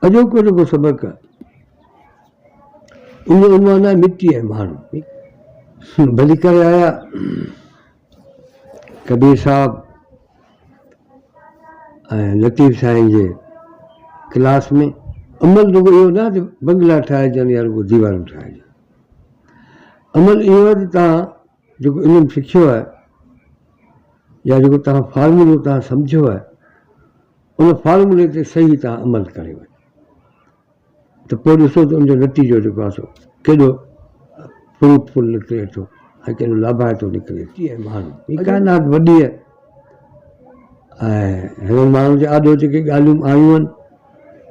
اڄوڪو جيڪو سبق آهي ان جو عنوان آهي مٽي ۽ ماڻهو. ڀلي ڪري آيا ڪبير صاحب ۽ لطيف سائين جي ڪلاس ۾. عمل رڳو اهو نه آهي ته بنگلا ٺاهجن يا رڳو ديوارون ٺاهجن. عمل اهو آهي ته توهان جيڪو علم سکيو آهي يا جيڪو توهان فارمولو توهان سمجهيو آهي ان فارمولي تي صحيح توهان عمل ڪري وڃو ته پوء ڏسو ته ان جو نتيجو جيڪو آهي سو ڪيڏو فروٽ فل نڪري ٿو ۽ ڪيڏو لاڀائتو نڪري ٿو. هي ڪائنات وڏي آهي ۽ هنن ماڻهن جي آڏو جيڪي ڳالهيون آيون آهن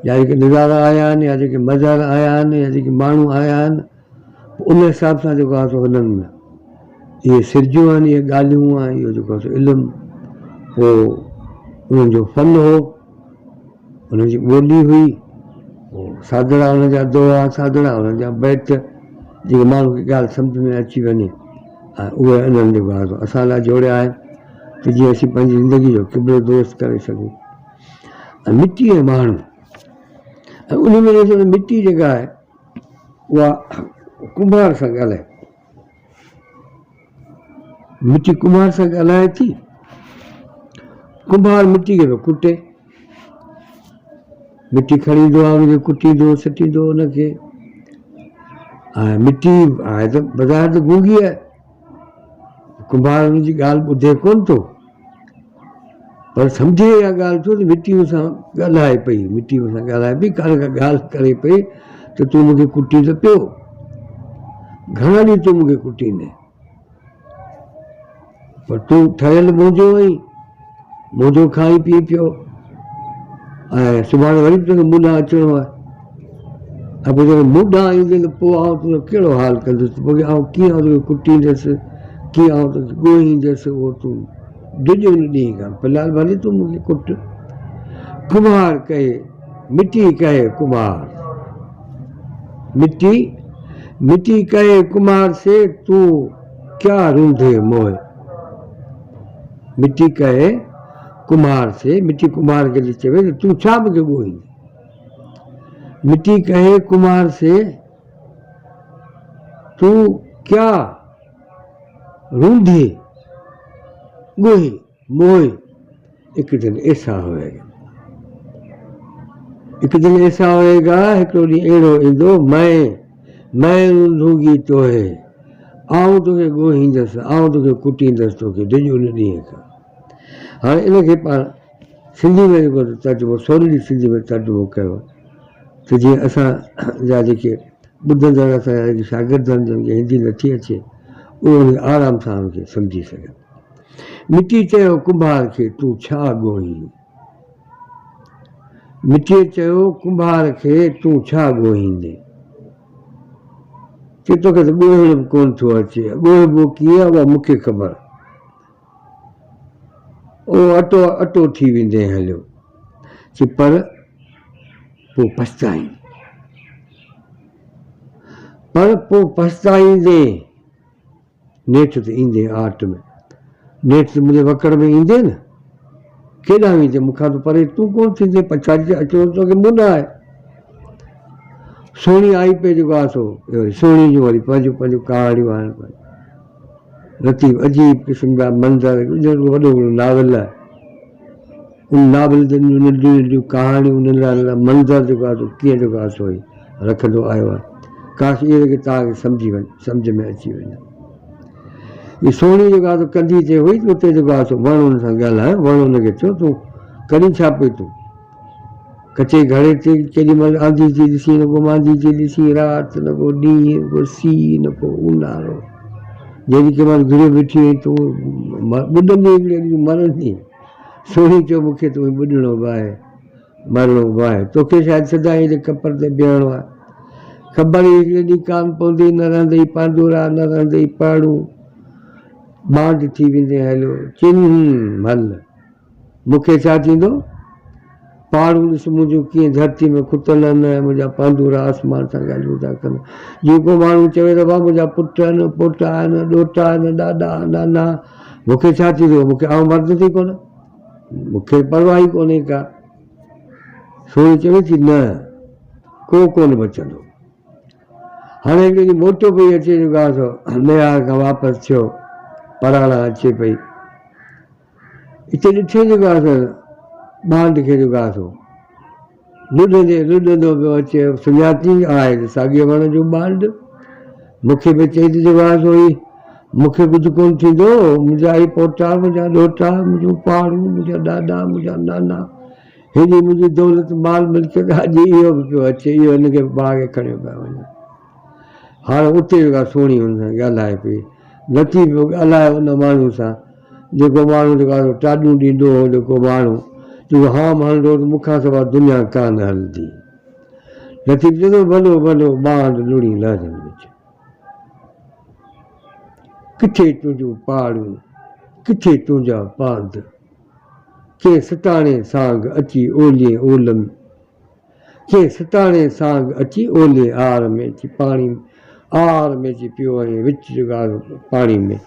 يا جيڪي نظارا آيا آهن يا جيڪي مظهر آيا آهن يا جيڪي ماڻهو آيا آهن ان حساب سان جيڪو آهي سو هنن اهي سرجيون آهن اهي ڳالهيون آهن اهو جيڪو آهي سو علم پوء انهن جو فن هو انهن جي ٻولي هئي پوء سادڙا انهن جا دوها سادڙا انهن جا بيت جيڪي ماڻهو کي ڳالهه سمجهه ۾ اچي وڃي ۽ اهي انهن جيڪو آهي سو اسان لاء جوڙيا آهن ته جيئن اسين پنهنجي زندگي جو قبلو درست ڪري سگهون ۽ مٽي ۽ ماڻهو ۽ ان ۾ ڏسو ته مٽي جيڪا آهي اها ڪنڀار سان ڳالهائي مٽي ڪنڀار سان ڳالهائي ٿي ڪنڀار مٽي کي پيو ڪٽي مٽي کڻي ايندو آهي ان کي ڪٽيندو سٽيندو ان کي ۽ مٽي آهي ته بظاهر ته گونگي آهي ڪنڀار ان جي ڳالهه ٻڌي ڪونه ٿو پر سمجهي اها ڳالهه ٿو ته مٽي مون سان ڳالهائي پئي، مٽي مون سان ڳالهائي پئي، ڪا نه ڪا ڳالهه ڪري پئي ته تون مون کي ڪٽين ته پيو، گهڻا ڏينهن تون مون کي ڪٽيندين، پر تون ٺهيل منهنجو آهين، منهنجو کائين پيئين پيو ۽ سڀاڻي وري به توکي مون ڏانهن اچڻو آهي ۽ پوء جڏهن مون ڏانهن ايندين ته پوء آئون تنهنجو ڪهڙو حال ڪندس، پوء آئون ڪيئن آئون توکي ڪٽيندس، ڪيئن آئون توکي ڳوهيندس، اهو تون ڊڄ ان ڏينهن کان، في الحال ڀلي تون مون کي ڪٽ. ڪمهار ڪهي، مٽي ڪهي ڪمهار. مٽي، مٽي ڪهي ڪمهار سي، تون ڪيا رونڌي موهه. مٽي ڪهي ڪمهار سي، مٽي ڪمهار کي ٿي چوي ته تون ڇا مون کي ڳوهيندين. مٽي ڪهي ڪمهار سي، تون ڪيا رونڌي ڳوهي موهي هڪ دن ايسا هوئيگا هڪ دن ايسا هوئيگا هڪڙو ڏينهن اهڙو ايندو مين مين رونڌونگي توهي آئون توکي ڳوهيندس آئون توکي ڪٽيندس توکي ڊڄ ان ڏينهن کان هاڻي ان کي پاڻ سنڌي ۾ جيڪو ترجمو سولي سنڌي ۾ ترجمو ڪيو ته جيئن اسان جا جيڪي ٻڌندڙ اسان جا جيڪي شاگرد آهن جن کي هندي نٿي اچي اهي ان کي آرام سان ان کي سمجهي سگهن. مٽي چيو ڪنڀار کي تون ڇا ڳوهين؟ مٽيء چيو ڪنڀار کي تون ڇا ڳوهيندين؟ چي توکي ته ڳوهڻ به ڪونه ٿو اچي، ڳوهبو ڪيئن اها مون کي خبر. اهو اٽو اٽو ٿي ويندين هليو. چي پر پوء پڇتائين. پر پوء پڇتائيندين. نيٺ ته ايندين آرٽ ۾. نيٺ ته منهنجي وڪڙ ۾ ايندين نه. ڪيڏانهن ويندين مون کان ته پري تون ڪونه ٿيندين. پڇاڙي تي اچڻو توکي مون ڏانهن آهي. سهڻي آئي پئي جيڪو آهي سو وري سهڻي جون وري پنهنجون پنهنجون ڪهاڻيون آهن. لطيف عجيب قسم جا منظر ڄڻ ڪو وڏو هڪڙو ناول آهي. ان ناول جون ننڍيون ننڍيون ڪهاڻيون ننڍڙا ننڍڙا منظر جيڪو آهي سو ڪيئن جيڪو آهي سو هي رکندو آيو آهي. ڪاش اهي جيڪي توهان کي سمجهي وڃ سمجهه ۾ اچي وڃن. هي سهڻي جيڪو آهي سو ڪنڌي تي هئي ته اتي جيڪو آهي سو وڻ ان سان ڳالهايو وڻ ان کي چيو تون ڪرين ڇا پئي تون؟ ڪچي گهڙي تي ڪيڏي مهل آنڌي ٿي ڏسين نه ڪو مانڌي ٿي ڏسين رات نه ڪو ڏينهن نه ڪو سيء نه ڪو اونهارو جيڏي ڪنهن مهل گهڙيو بيٺي آهين تون ٻڏندين هڪڙي ڏينهن مرندين سهڻي چيو مون کي تون ٻڏڻو به آهي مرڻو به آهي توکي شايد سدائين هتي ڪپر تي بيهڻو آهي خبر ئي هڪڙي ڏينهن ڪانه پوندي نه رهندئي پاندورا نه رهندئي پاڙون ٻانڊ ٿي ويندين هليو چنهن هل مون کي ڇا ٿيندو؟ پاڙون ڏس منهنجون ڪيئن ڌرتيء ۾ کتل آهن ۽ منهنجا پاندورا آسمان سان ڳالهيون ٿا ڪن. جيئن ڪو ماڻهو چوي ته ڀاء منهنجا پٽ آهن، پوٽا آهن، ڏوهٽا آهن، ڏاڏا، نانا. مون کي ڇا ٿيندو؟ مون کي آئون مردس ئي ڪونه. مون کي پرواهه ئي ڪونهي ڪا. سهڻي چوي ٿي، نه. ڪو ڪونه بچندو. هاڻي هڪ ڏينهن موٽيو پئي اچي جيڪو آهي سو ميهار کان واپس ٿيو، پراڻا اچي پئي. اتي ڏٺي جيڪو آهي سو ٻانڊ کي جيڪو آهي سو لڏندي لڏندو پيو اچي. سڃاتي آهي ته ساڳئي وڻ جو ٻانڊ. مون کي به چئي ته جيڪو آهي سو هي مون کي ڪجهه ڪونه ٿيندو، منهنجا هي پوٽا، منهنجا ڏوهٽا، منهنجون پاڙون، منهنجا ڏاڏا، منهنجا نانا، هيڏي منهنجي دولت مال ملڪيت، اڄ اهو به پيو اچي، اهو هن کي به باغ کڻيو پيا وڃن. هاڻ اتي به ڪا سهڻي هن سان ڳالهائي پئي. لطيف به ڳالهايو ان ماڻهو سان، جيڪو ماڻهو جيڪو آهي سو ٽاڏون ڏيندو هو، جيڪو ماڻهو جيڪو هام هڻندو هو ته مون کان سواء دنيا ڪانه هلندي. لطيف چوي ٿو، ڀلو ڀلو ٻانڌ لڙي لهجن وچ. ڪٿي تنهنجون پاڙون، ڪٿي تنهنجا پانڌ. ڪي ستاڻي سانگ اچي اولين اول ۾. ڪي ستاڻي سانگ اچي اولين آر ۾. اچي پاڻي آر ۾ اچي پيو آهين وچ جڳارو پاڻي ۾.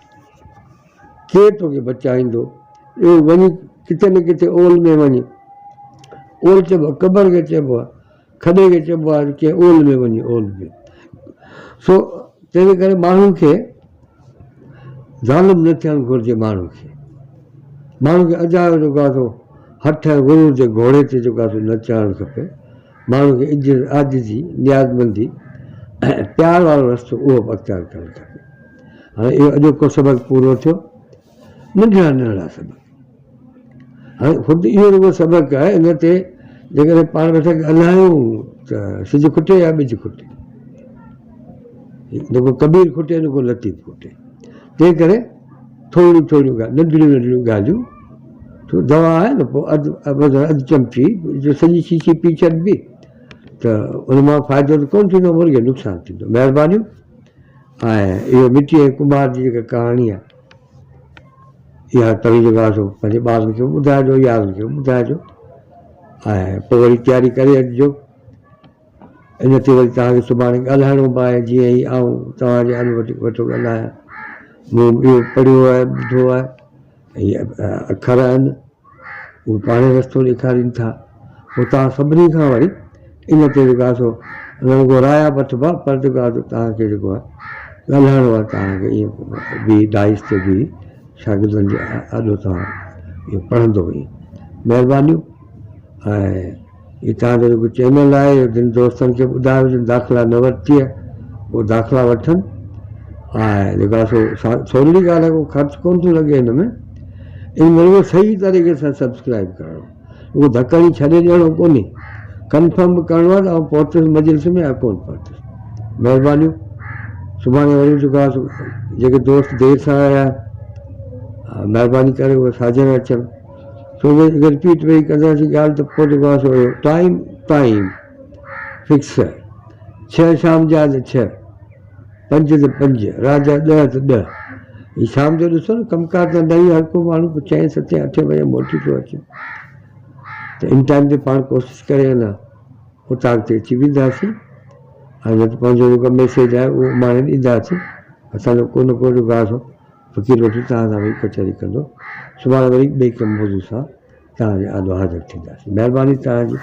ڪير توکي بچائيندو؟ اهو وڃي ڪٿي نه ڪٿي اول ۾ وڃي. اول چئبو آهي قبر کي چئبو آهي. کڏي کي چئبو آهي ڪنهن اول ۾ وڃي اول ۾. سو تنهن ڪري ماڻهن کي ظالم نه ٿيڻ گهرجي ماڻهن کي. ماڻهن کي اجايو جيڪو آهي سو هٺ ۽ غرور جي گهوڙي تي جيڪو آهي سو نه چڙهڻ کپي. ماڻهن کي عجز، عاجزي، نيازمندي ۽ پيار وارو رستو اهو به اختيار ڪرڻ کپي. هاڻي اهو اڄوڪو سبق پورو ٿيو. ننڍڙا ننڍڙا سبق. هاڻي خود اهو رڳو سبق آهي ان تي جيڪڏهن پاڻ ويٺا ڳالهايون ته سج کٽي يا ٻج کٽي، نه ڪو ڪبير کٽي نه ڪو لطيف کٽي. تنهن ڪري ٿورڙيون ٿورڙيون ڳالهيون، ننڍڙيون ننڍڙيون ڳالهيون ٿو دوا آهي نه پوء اڌ اڌ چمچي جو سڄي شيشي پي ڇڏبي ته ان مان فائدو ته ڪونه ٿيندو مرغي نقصان ٿيندو. مهربانيون. ۽ اهو مٽي ۽ ڪنڀار جي جيڪا ڪهاڻي آهي اها توهين جيڪو آهي سو پنهنجي ٻارن کي به ٻڌائجو يارن کي به ٻڌائجو ۽ پوء وري تياري ڪري اچجو. ان تي وري توهان کي سڀاڻي ڳالهائڻو به آهي جيئن ئي آئون توهان جي آڏو ويٺو ڳالهايان. مون اهو پڙهيو آهي ٻڌو آهي ۽ اکر آهن اهي پاڻ رستو ڏيکارين ٿا. پوء توهان سڀني کان وري ان تي جيڪو آهي سو نه رڳو رايا وٺبا پر جيڪو آهي سو توهان کي جيڪو آهي ڳالهائڻو آهي توهان کي ائين بيهي ڊائس تي بيهي شاگردن جي آڏو توهان اهو پڙهندو ائين. مهربانيون ۽ هي توهان جو جيڪو چينل آهي اهو جن دوستن کي ٻڌايو جن داخلا نه ورتي آهي اهو داخلا وٺن ۽ جيڪو آهي سو سولي ڳالهه آهي ڪو خرچ ڪونه ٿو لڳي هن ۾ ان ۾ رڳو صحيح طريقي سان سبسڪرائب ڪرڻو اهو ڌڪ هڻي ڇڏي ڏيڻو ڪونهي ڪنفرم به ڪرڻو آهي ته آئون پهتس مجلس ۾ يا ڪونه پهتس. مهربانيون سڀاڻي وري جيڪو آهي سو جيڪي دوست دير سان آيا مهرباني ڪري اهي ساجهر اچن. ڇو جو اگر رپيٽ ويهي ڪنداسين ڳالهه ته پوء جيڪو آهي سو ٽائيم ٽائيم فڪس آهي. ڇهه شام جا ته ڇهه، پنج ته پنج، رات جا ڏهه ته ڏهه. هي شام جو ڏسو نه ڪم ڪار تان لهي هر ڪو ماڻهو پوء چئين ستين اٺين بجي موٽي ٿو اچي ته ان ٽائيم تي پاڻ ڪوشش ڪري نه اوطاق تي اچي وينداسين ۽ نه ته پنهنجو جيڪو ميسيج آهي اهو اماڻي ڏينداسين. اسان جو ڪو نه ڪو جيڪو آهي سو فقير وٺي توهان سان ويهي ڪچهري ڪندو. سڀاڻي وري ٻئي ڪنهن موضوع سان توهان جي آڏو حاضر ٿينداسين. مهرباني توهان جي.